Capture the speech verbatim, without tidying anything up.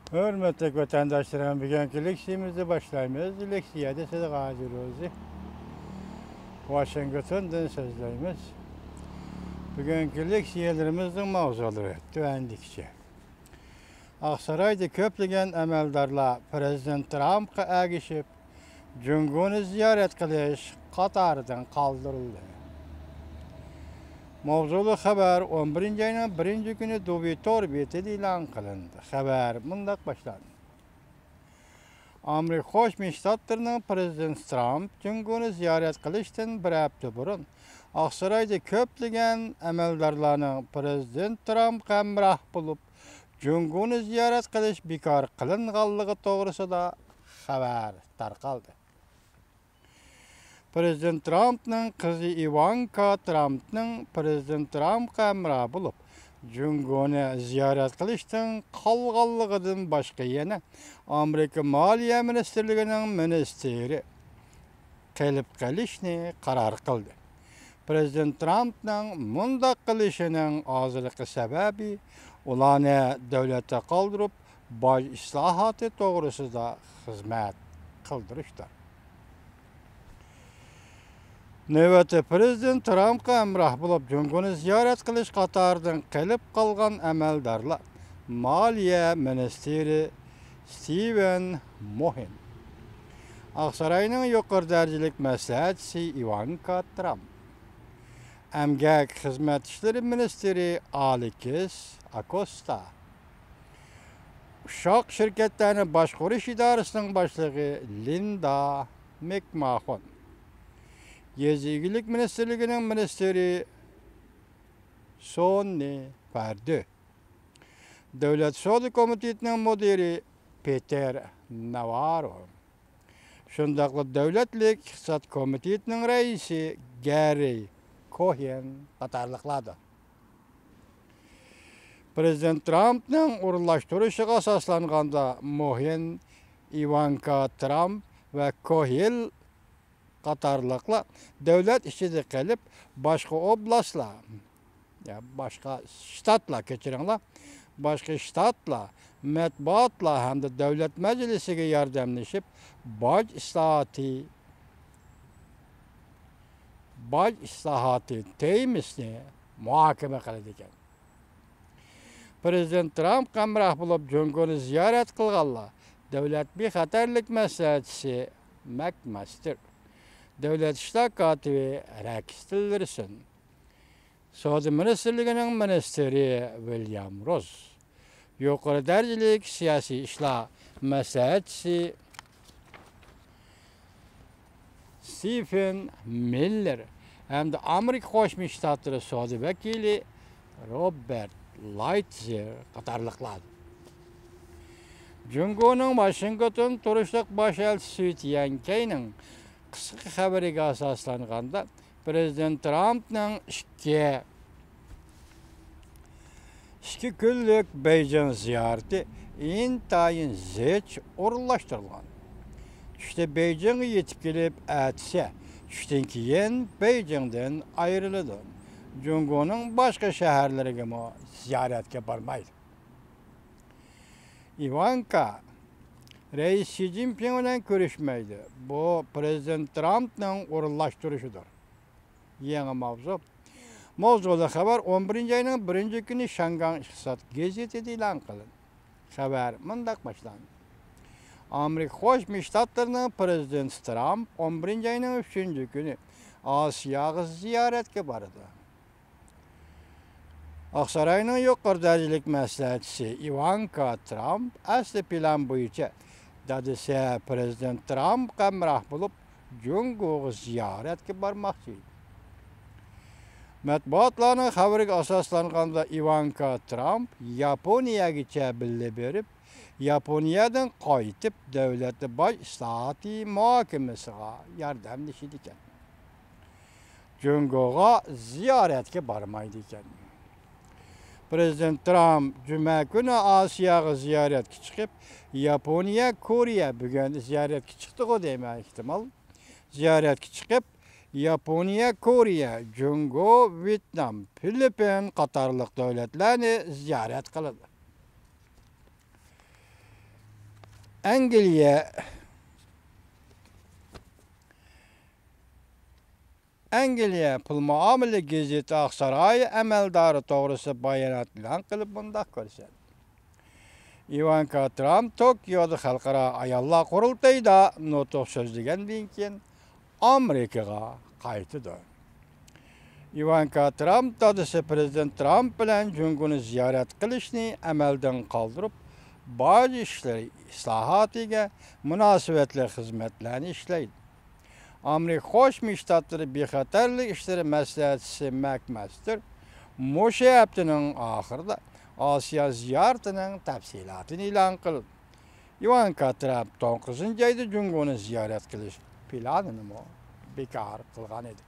ھۆرمەتلىك ۋەتەنداشلىرىم، بۈگۈنكى لېكسىيەمىزنى باشلايمىز. لېكسىيەدە سىزگە ھازىر ئۆزى ۋاشىنگتوندىن سۆزلەيمىز. بۈگۈنكى لېكسىيەلىرىمىزنىڭ ماۋزۇلىرى تۆۋەندىكىچە. ئاقسارايدا كۆپلىگەن ئەمەلدارلار پىرېزىدېنت ترامپقا ئەگىشىپ، جۇڭگونى زىيارەت قىلىش قاتارىدىن قالدۇرۇلدى. ماۋزۇلۇق خەۋەر ئون بىرىنچى ئاينىڭ بىرىنچى كۈنى دۇبى تور بېتىدە ئېلان قىلىندى. خەۋەر مۇنداق باشلاندى. ئامېرىكا قوشما شتاتلىرىنىڭ پىرېزىدېنتى ترامپ جۇڭگونى زىيارەت قىلىشتىن بىر ھەپتە بۇرۇن، ئاقسارايدا كۆپلىگەن ئەمەلدارلارنىڭ پىرېزىدېنت ترامپقا ھەمراھ بولۇپ، جۇڭگونى زىيارەت قىلىش بىكار قىلىنغانلىقى توغرىسىدا خەۋەر تارقالدى. پىرېزىدېنت ترامپنىڭ قىزى ئىۋانكا ترامپنىڭ پىرېزىدېنت ترامپقا ھەمراھ بولۇپ، جۇڭگونى زىيارەت قىلىشتىن قالغانلىقىدىن باشقا يەنە ئامېرىكا مالىيە مىنىستىرلىكىنىڭ مىنىستىرى قېلىپ قېلىشنى قارار قىلدى. پىرېزىدېنت ترامپنىڭ مۇنداق قىلىشىنىڭ ھازىرقى سەۋەبى ئۇلارنى دۆلەتتە قالدۇرۇپ، باج ئىسلاھاتى توغرىسىدا خىزمەت قىلدۇرۇشتۇر. نۆۋەتتە پىرېزىدېنت ترامپقا ھەمراھ بولۇپ جۇڭگونى زىيارەت قىلىش قاتارىدىن قېلىپ قالغان ئەمەلدارلار مالىيە مىنىستىرى ستىۋېن موھىن، ئاقساراينىڭ يۇقىرى دەرىجىلىك مەسلىھەتچىسى ئىۋانكا ترامپ، ئەمگەك خىزمەت ئىشلىرى مىنىستىرى ئالېكس ئاكوستا، ئۇششاق شىركەتلەرنى باشقۇرۇش ئىدارىسىنىڭ باشلىقى لىندا مېكماخون، يېزا ئىگىلىك مىنىستىرلىكىنىڭ مىنىستىرى سوننى پەردۈ، دۆلەت سودا كومىتېتىنىڭ مۇدىرى پېتېر ناۋاررو، شۇنداقلا دۆلەتلىك ئىقتىساد كومىتېتىنىڭ رەئىسى گەررى كوھېن قاتارلىقلاردۇر. پىرېزىدېنت ترامپنىڭ ئورۇنلاشتۇرۇشىغا ئاساسلانغاندا، موھىن، ئىۋانكا ترامپ ۋە كوھېن قاتارلىقلار دۆلەت ئىچىدە قېلىپ، باشقا ئوبلاستلار، يا باشقا شتاتلار، كەچۈرۈڭلار، باشقا شتاتلار، مەتبۇئاتلار ھەمدە دۆلەت مەجلىسىگە ياردەملىشىپ، باج ئىسلاھاتى، باج ئىسلاھاتى تېمىسىنى مۇھاكىمە قىلىدىكەن. پىرېزىدېنت ترامپقا ھەمراھ بولۇپ جۇڭگونى زىيارەت قىلغانلار دۆلەت بىخەتەرلىك مەسلىھەتچىسى مەكماستېر، دۆلەت ئىشلار كاتىپى رەكس تىللېرسون، سودا مىنىستىرلىكىنىڭ مىنىستىرى ۋىليام روز، يۇقىرى دەرىجىلىك سىياسىي ئىشلار مەسلىھەتچىسى ستېفېن مىللېر ھەمدە ئامېرىكا قوشما شتاتلىرى سودا ۋەكىلى روبېرت لايتزېر قاتارلىقلار. جۇڭگونىڭ ۋاشىنگتون تۇرۇشلۇق باش ئەلچىسى سۈي تيەنكەينىڭ قىسقا خەۋىرىگە ئاساسلانغاندا، پىرېزىدېنت ترامپنىڭ ئىككى ئىككى كۈنلۈك بېيجىڭ زىيارىتى ئىنتايىن زىچ ئورۇنلاشتۇرۇلغان. چۈشتە بېيجىڭغا يېتىپ كېلىپ، ئەتىسى چۈشتىن كېيىن بېيجىڭدىن ئايرىلىدۇ. جۇڭگونىڭ باشقا شەھەرلىرىگىمۇ زىيارەتكە بارمايدۇ. ئىۋانكا رەئىس شى جىنپىڭ بىلەن كۆرۈشمەيدۇ. بۇ پىرېزىدېنت ترامپنىڭ ئورۇنلاشتۇرۇشىدۇر. يېڭى ماۋزۇ. ماۋزۇلۇق خەۋەر ئون بىرىنچى ئاينىڭ بىرىنچى كۈنى شياڭگاڭ ئىقتىساد گېزىتىدە ئېلان قىلىندى. خەۋەر مۇنداق باشلاندى. ئامېرىكا قوشما شتاتلىرىنىڭ پىرېزىدېنتى ترامپ ئون بىرىنچى ئاينىڭ ئۈچىنچى كۈنى ئاسىياغا زىيارەتكە بارىدۇ. ئاقساراينىڭ يۇقىرى دەرىجىلىك مەسلىھەتچىسى ئىۋانكا ترامپ ئەسلى پىلان بويىچە دادىسى پىرېزىدېنت ترامپقا ھەمراھ بولۇپ، جۇڭگوغا زىيارەتكە بارماقچى ئىدى. مەتبۇئاتلارنىڭ خەۋىرىگە ئاساسلانغاندا، ئىۋانكا ترامپ ياپونىيەگىچە بىللە بېرىپ، ياپونىيەدىن قايتىپ، دۆلەتتە باج ئىسلاھاتى مۇھاكىمىسىغا ياردەملىشىدىكەن. جۇڭگوغا زىيارەتكە بارمايدىكەن. پىرېزىدېنت ترامپ جۈمە كۈنى ئاسىياغا زىيارەتكە چىقىپ، ياپونىيە، كورېيە، بۈگۈن زىيارەتكە چىقتىغۇ دەيمەن، ئېھتىمال. زىيارەتكە چىقىپ، ياپونىيە، كورېيە، جۇڭگو، ۋيېتنام، فىلىپپىن قاتارلىق دۆلەتلەرنى زىيارەت قىلىدۇ. ئەنگلىيە، ئەنگلىيە پۇل مۇئامىلە گېزىتى ئاقساراي ئەمەلدارى توغرىسىدا بايانات ئېلان قىلىپ مۇنداق كۆرسەتتى: ئىۋانكا ترامپ توكيودا خەلقئارا ئاياللار قۇرۇلتىيىدا نۇتۇق سۆزلىگەندىن كېيىن، ئامېرىكىغا قايتىدۇ. ئىۋانكا ترامپ دادىسى پىرېزىدېنت ترامپ بىلەن جۇڭگونى زىيارەت قىلىشنى ئەمەلدىن قالدۇرۇپ، باج ئىشلىرى ئىسلاھاتىگە مۇناسىۋەتلىك خىزمەتلەرنى ئىشلەيدۇ. ئامېرىكا قوشما شتاتلىرى بىخەتەرلىك ئىشلىرى مەسلىھەتچىسى مەك ماستېر مۇشۇ ھەپتىنىڭ ئاخىرىدا ئاسىيا زىيارىتىنىڭ تەپسىلاتىنى ئېلان قىلدى. ئىۋانكا ترامپ توققۇزىنچى ئايدا جۇڭگونى زىيارەت قىلىش پىلانىنىمۇ بىكار قىلغان ئىدى.